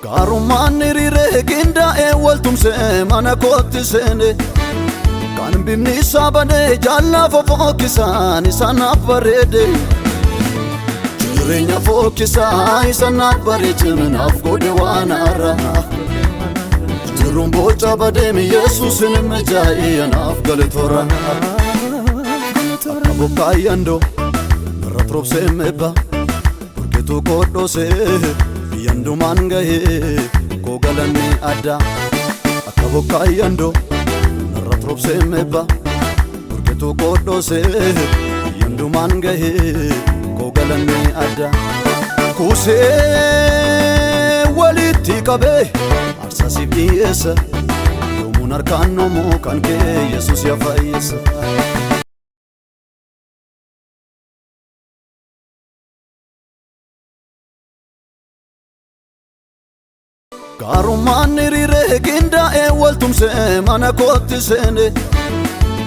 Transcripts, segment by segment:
Gaarummaan hiriiree qindaa'ee waltumsee mana kootti seene. Kan bifni isaa badee jaallaa fofokkisaan isa naaf bareede. Jireenya fokkisaa isa naaf bareeche naaf godhe waan haaraa. Jiruun boca badeemi Yesuusin mijaa'ee naaf gale toora. Akka bokkaa yandoo irra roobsee meebba burqituu kodhoosee biyyandumaan gahee koo galanni adda. Akka bokkaa yandoo irra roobsee meebba burqituu kodhoosee biyyandumaan gahee koo galanni adda. Kuusee walitti qabee aarsaa siif dhiyeessa yoomuun harkaan nomoo kan kee Yesuus yaa fayyisa. Gaarummaan hiriiree qindaa'ee waltumsee mana kootti seene.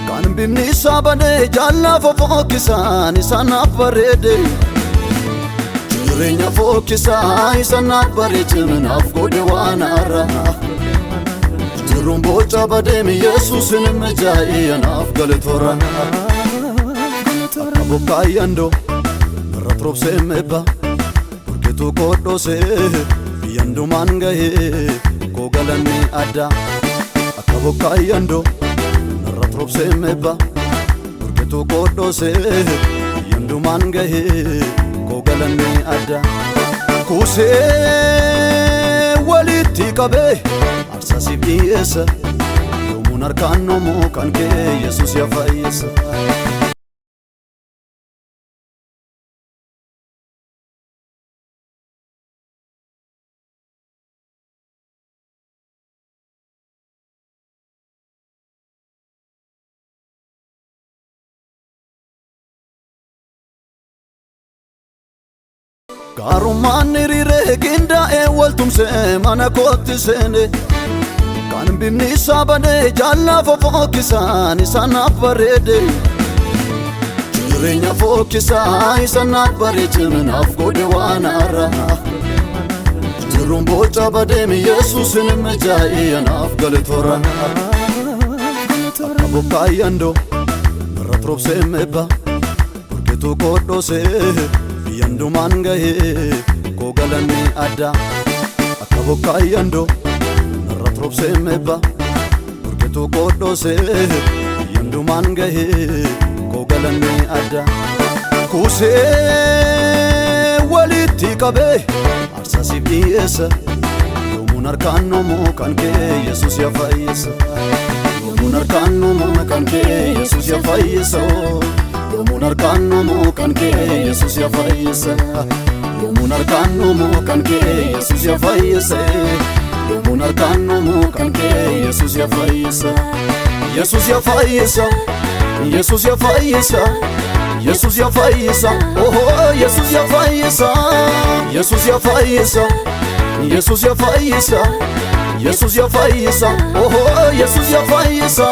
Kan bifni isaa badee jaallaa fofokkisaan isa naaf bareede. Jireenya fokkisaa isa naaf bareeche naaf godhe waan haaraa. Jiruun boca badeemi Yesuusin mijaa'ee naaf gale toora. Akka bokkaa yandoo irra roobsee meebba burqituu kodhoosee biyyandumaan gahee koo galanni adda. Akka bokkaa yandoo irra roobsee meebba burqituu kodhoosee biyyandumaan gahee koo galanni adda. Kuusee walitti qabee aarsaa siif dhiyeessa yoomuun harkaan nomoo kan kee Yesuus yaa fayyisa. Gaarummaan hiriiree qindaa'ee waltumsee mana kootti seene. Kan bifni isaa badee jaallaa fofokkisaan isa naaf bareede. Jireenya fokkisaa isa naaf bareeche naaf godhe waan haaraa. Jiruun boca badeemi Yesuusin mijaa'ee naaf gale toora. Akka bokkaa yandoo irra roobsee meebba burqituu kodhoosee biyyandumaan gahee koo galanni adda. Akka bokkaa yandoo irra roobsee meebba burqituu kodhoosee biyyandumaan gahee koo galanni adda. Kuusee walitti qabee aarsaa siif dhiyeessa yoomuun harkaan nomoo kan kee Yesuus yaa fayyisa. Yoomuun harkaan nomoo kan kee Yesuus yaa fayyisa. Yoomuun harkaan nomoo kan kee Yesuus yaa fayyisa. Yoomuun harkaan nomoo kan kee Yesuus yaa fayyisa. Yoomuun harkaan nomoo kan kee Yesuus yaa fayyisa. Yesuus yaa fayyisa. Yesuus yaa fayyisa. Yesuus yaa fayyisa. Oho Yesuus yaa fayyisa. Yesuus yaa fayyisa. Yesuus yaa fayyisa. Yesuus yaa fayyisa. Oho Yesuus yaa fayyisa.